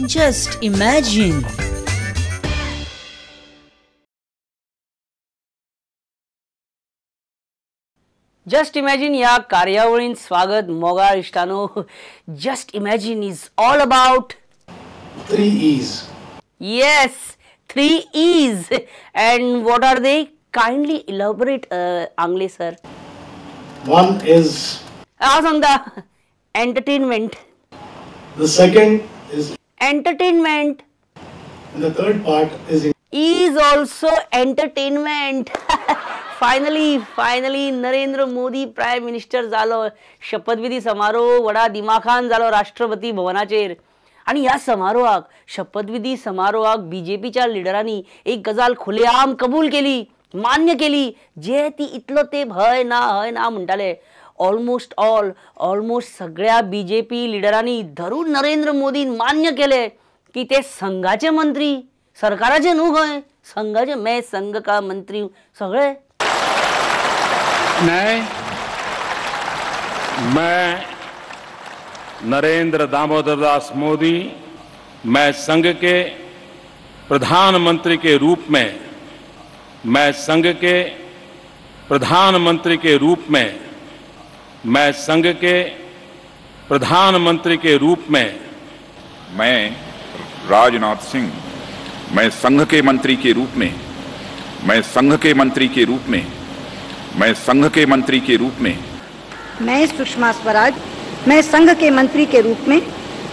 Just imagine. Just imagine ह्या कार्यावळींत स्वागत मोगाळ इश्टानो. Just imagine is all about 3 E's. Yes, 3 E's. And what are they? Kindly elaborate, Angle sir. One is हांव सांगता, entertainment. The second is entertainment. And the third part is is also entertainment. Finally Narendra Modi prime minister जालो. शपथविधी समारोह व्हडा दिमाखान जालो राष्ट्रपती भवनाचेर. आनी ह्या समारोहाक, शपथविधी समारोहाक बीजेपीच्या लिडरांनी एक गजाल खुलेआम कबूल केली, मान्य केली, जे ती इतलो तेप हय ना हय ना म्हणटाले. ऑलमोस्ट ऑल, ऑलमोस्ट सगळ्या बीजेपी लिडरांनी धरून नरेंद्र मोदीन मान्य केले की ते संघाचे मंत्री, सरकाराचे न्हू खंय, संघाचे. मैं संघ का मंत्री सगळे. मैं नरेंद्र दामोदर दास मोदी, मैं संघ के प्रधानमंत्री के रूप में, मैं संघ के प्रधानमंत्री के रूप में, मैं संघ के प्रधानमंत्री के रूप में, मैं राजनाथ सिंह, मैं संघ के मंत्री के रूप में, मैं संघ के मंत्री के रूप में, मैं संघ के मंत्री के रूप में, मैं सुषमा स्वराज, मैं संघ के मंत्री के रूप में,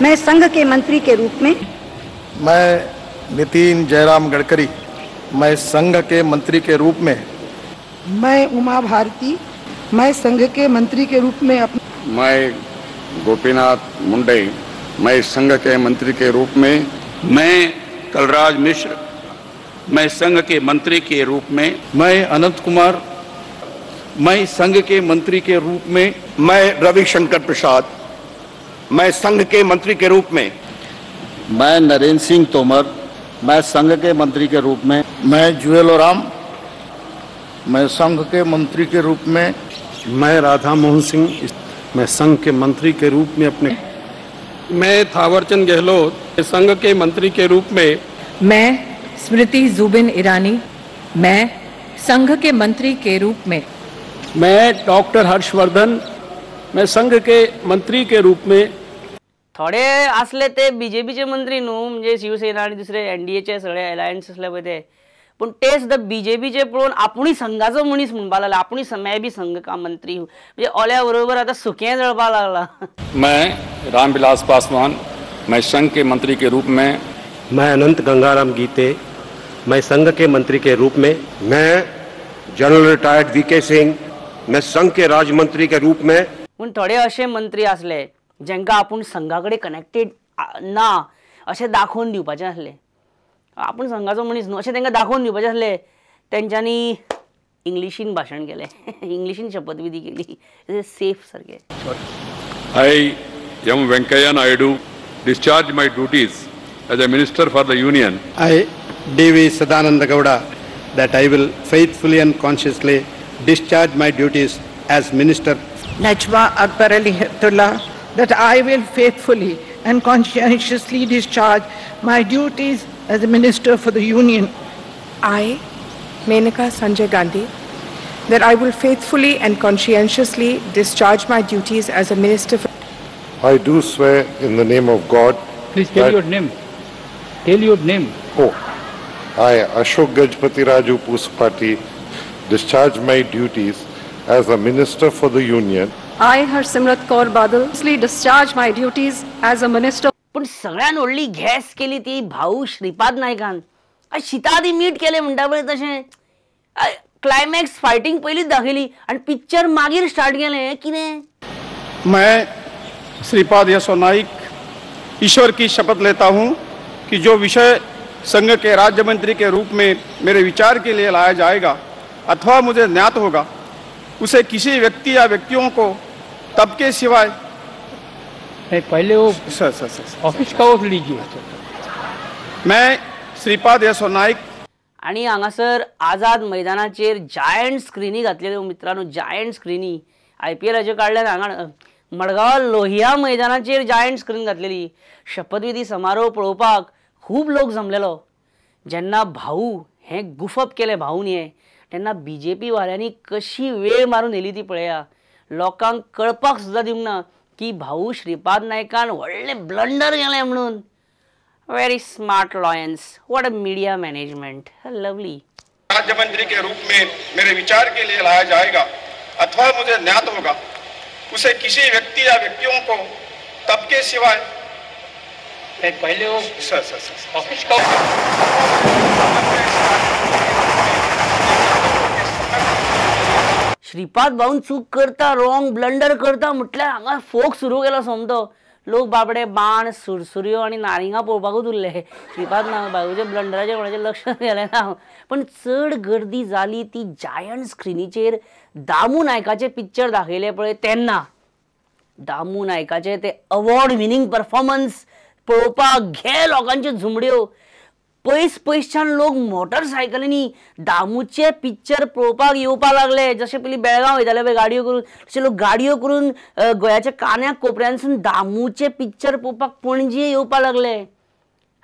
मैं संघ के मंत्री के रूप में, मैं नितिन जयराम गडकरी, मैं संघ के मंत्री के रूप में, मैं उमा भारती, मैं संघ के मंत्री के रूप में, मैं गोपीनाथ मुंडे, मैं संघ के मंत्री के रूप में, मैं कलराज मिश्र, मैं संघ के मंत्री के रूप में, मैं अनंत कुमार, मैं संघ के मंत्री के रूप में, मैं रविशंकर प्रसाद, मैं संघ के मंत्री के रूप में, मैं नरेंद्र सिंह तोमर, मैं संघ के मंत्री के रूप में, मैं जुएल ओराम, मैं संघ के मंत्री के रूप में, मैं राधा मोहन सिंह, मैं संघ के मंत्री के रूप में अपने, मैं थावरचंद गहलोत, संघ के मंत्री के रूप में, मैं स्मृति जुबिन ईरानी, मैं संघ के मंत्री के रूप में, मैं डॉक्टर हर्षवर्धन, मैं संघ के मंत्री के रूप में. थोडे असले ते बीजेपीचे मंत्री न्हू, म्हणजे शिवसेना आनी दुसरे एनडीएचे सगळे अलायन्स असले पळय ते, पूण ते सुद्दां बीजेपीचे पळोवन आपुणूय संघाचो मनीस म्हणपाक लागला, आपुणूय मैं बी संघ का मंत्री हूं. म्हणजे ओल्या बरोबर आतां सुकें जळपाक लागला. मैं रामविलास पासवान, मैं संघ के मंत्री के रूप में, मैं अनंत गंगाराम गीते, मैं संघ के मंत्री के रूप में, मैं जनरल रिटायर्ड वीके सिंह, मैं संघ के राज्य मंत्री के रूप में. पूण थोडे अशे मंत्री आसले जेंका आपूण संघा कडेन कनेक्टेड ना अशें दाखोवन दिवपाचें आसलें, आपूण संघाचो मनीस न्हू अशें तांकां दाखोवन दिवपाचें आसलें. तेंच्यांनी इंग्लिशीन भाशण केलें, इंग्लिशीन शपथविधी केली, सेफ सारकें. I M Venkaiah Naidu discharge my duties as a minister for the union. I D V Sadananda Gowda that I will faithfully and consciously discharge my duties as minister. Najma Akbar Ali Heptulla, that I will faithfully and conscientiously discharge my duties as a minister for the union. I, Menaka Sanjay Gandhi, that I will faithfully and conscientiously discharge my duties as a minister for. I do swear in the name of God. Please tell your name. Tell your name. Oh, I, Ashok Gajpati Raju Pusapati, discharge my duties as a minister for the union. I, Harsimrat Kaur Badal, discharge my duties as a minister. पण सगळ्यान व्हडली gas केली ती भाऊ श्रीपाद नायकान. शितादी मीठ केलें म्हणटा पळय तशें. क्लायमॅक्स फायटींग पयलींच दाखयली आनी पिक्चर मागीर स्टार्ट केलें. कितें? मैं श्रीपाद यसो नाइक ईश्वर की शपथ लेता हूँ कि जो विषय संघ के राज्य मंत्री के रूप में मेरे विचार के लिए लाया जाएगा अथवा मुझे ज्ञात होगा, उसे किसी व्यक्ति या व्यक्तियों को तब के सिवाय नहीं, पहले वो सर सर सर ऑफिस का वो लीजिए. मैं श्रीपाद यसो नाइक. आनी हांगासर आझाद मैदानाचेर जायंट स्क्रिनी घातलेल्यो मित्रांनो, जायंट स्क्रिनी आयपीएलाच्यो काडल्यान हांगा. मडगांव लोहिया मैदानाचेर जायंट स्क्रीन घातलेली. शपथविधी समारोह पळोवपाक खूब लोक जमलेलो. जेन्ना भाऊ हें गुफप केलें भाऊन हें, तेन्ना बीजेपी वाल्यांनी कशी वेळ मारून येयली ती पळया. लोकांक कळपाक सुद्दां दिवंक ना की भाऊ श्रीपाद नायकान व्हडलें ब्लंडर केलें म्हणून. Very smart lions, what a media management, lovely. राज्य मंत्री के रूप में मेरे विचार के लिए लाया जाएगा अथवा मुझे ज्ञात होगा उसे किसी व्यक्ति या व्यक्तियों को तब के सिवाय पहले वो सर सर सर ऑफिस का श्रीपाद भाऊन चूक करता, रॉंग ब्लंडर करता म्हटल्यार हांगा फोक सुरू केलो सोमतो. लोक बाबडे बाण सुरसुऱ्यो आनी नारिंगां पळोवपाकूच उरले. श्रीपाद भाऊच्या ब्लंडराचेर कोणाचें लक्ष गेलें ना. पण चड गर्दी जाली ती जायंट स्क्रिनीचेर दामू नायकाचें पिक्चर दाखयलें पळय तेन्ना. दामू नायकाचें ते अवॉर्ड विनींग परफॉर्मन्स पळोवपाक घे लोकांच्यो झुमड्यो. पयस पयसच्यान लोक मोटरसायकलींनी दामूचे पिक्चर पळोवपाक येवपाक लागले. जशे पयलीं बेळगांव वयताले पळय गाडयो करून, तशे लोक गाडयो करून गोंयाच्या कान्याक कोपऱ्यानसून दामूचे पिक्चर पळोवपाक पणजे येवपाक लागले.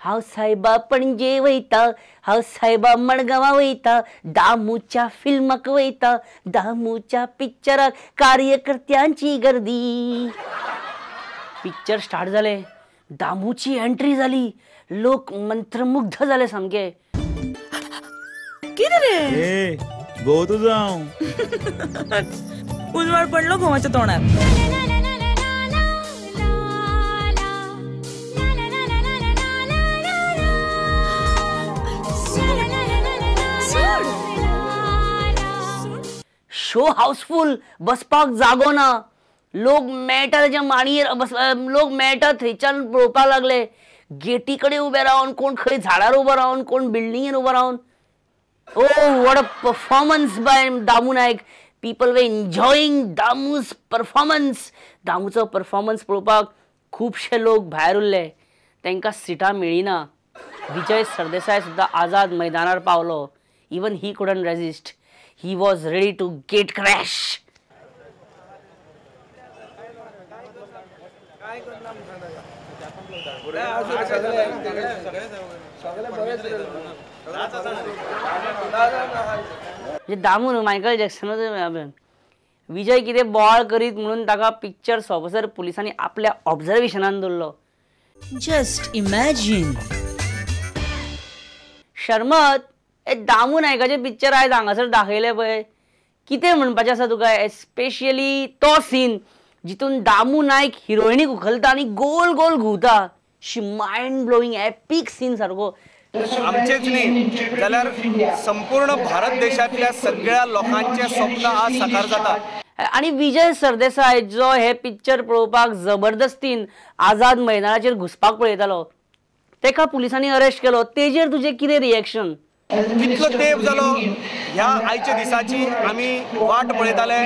हांव सायबा पणजे वयता, हांव सायबा मडगांवा वयता, दामूच्या फिल्माक वयता, दामूच्या पिक्चराक कार्यकर्त्यांची गर्दी. पिक्चर स्टार्ट जालें, दामूची एंट्री जाली, लोक मंत्रमुग्ध जाले सामके. कितें रे गो तुजो हांव उजवाड पडलो घोवाच्या तोंडार. शो हाऊसफुल, बसपाक जागो ना. लोक मेळटा तेच्या माणयेर बस, लोक मेळटा थंयच्यान पळोवपाक लागले. गेटी कडेन उबे रावन, कोण खंय झाडार उबो रावन, कोण बिल्डिंगेर उबो रावन. Oh what a performance by Damu Naik. People were enjoying Damu's performance. दामूचो performance पळोवपाक खुबशे लोक भायर उरले, तांकां सिटां मेळ्ळी ना. विजय सरदेसाय सुद्दां आझाद मैदानार पावलो. Even he couldn't resist, he was ready to get crash. Damu न्हू मायकल जॅक्सनाचो. विजय कितें बोवाळ करीत म्हणून ताका पिक्चर सोंपसर पुलिसांनी आपल्या ऑब्जर्वेशनान दवरलो. Just imagine. शर्मत, हे दामू नायकाचें पिक्चर आयज हांगासर दाखयलें पळय, कितें म्हणपाचें आसा तुका? एस्पेशली तो सीन जितून दामू नायक हिरोइनीक उखलता आनी गोल गोल घुंवता. शी मायंड ब्लोईंग एपीक सीन सारको. आमचेच न्ही जाल्यार संपूर्ण भारत देशांतल्या सगळ्या लोकांचे स्वप्न आज साकार जाता. आनी विजय सरदेसाय जो हे पिक्चर पळोवपाक जबरदस्तीन आझाद मैदानाचेर घुसपाक पळयतालो तेका पुलिसांनी अरेस्ट केलो. तेजेर तुजें कितें रिएक्शन? कितलो तेप जालो ह्या आयच्या दिसाची आमी वाट पळयताले.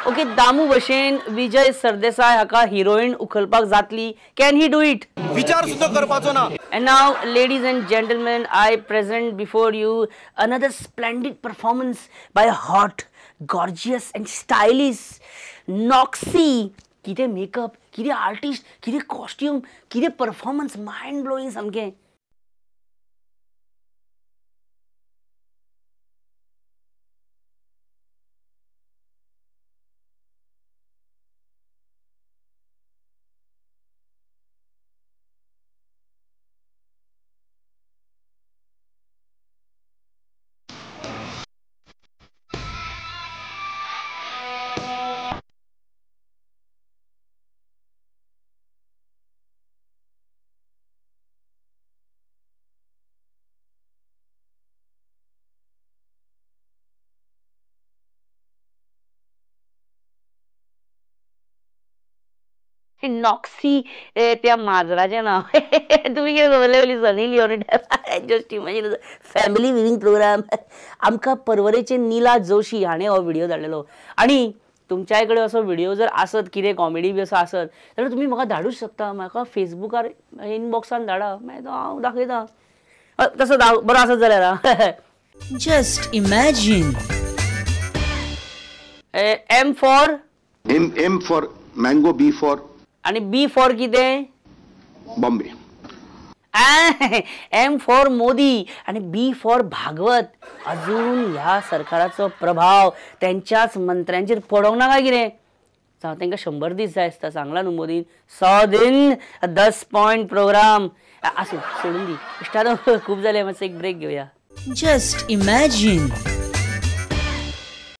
ओके, दामू भशेन विजय सरदेसाय हाका हिरोईन उखलपाक जातली? Can he do it? विचार सुद्दां करपाचो ना. And now ladies and gentlemen, I present before you another splendid performance by hot, gorgeous and stylish Noxy. कितें मेकअप, कितें आर्टिस्ट, कितें कॉस्ट्यूम, कितें परफॉर्मन्स, मायंड ब्लोईंग सामकें. नॉक्सी त्या माजराचें नांव. तुमी कितें समजलें पयलीं? Sunny Leone. Just imagine family viewing programme. आमकां परवरेचे नीला जोशी हाणें हो व्हिडियो धाडलेलो. आनी तुमच्याय कडेन असो व्हिडियो जर आसत, कितें कॉमेडी बी असो आसत जाल्यार तुमी म्हाका धाडूंक शकता. म्हाका फेसबुकार इनबॉक्सान धाडा, मागीर तो हांव दाखयता. तसो बरो आसत जाल्यार. Just imagine. M for M, M for Mango B for आनी बी फॉर कितें? बॉम्बे. एम फॉर मोदी आनी बी फॉर भागवत. अजून ह्या सरकाराचो प्रभाव तेंच्याच मंत्र्यांचेर पडोंक ना काय कितें? जावं तांकां 100 दीस जाय आसता, सांगला न्हू मोदीन, 100 दिन 10 पॉयंट प्रोग्राम. आसूं, सोडून दी इश्टानो, खूब जालें, मातसो एक ब्रेक घेवया. Just imagine.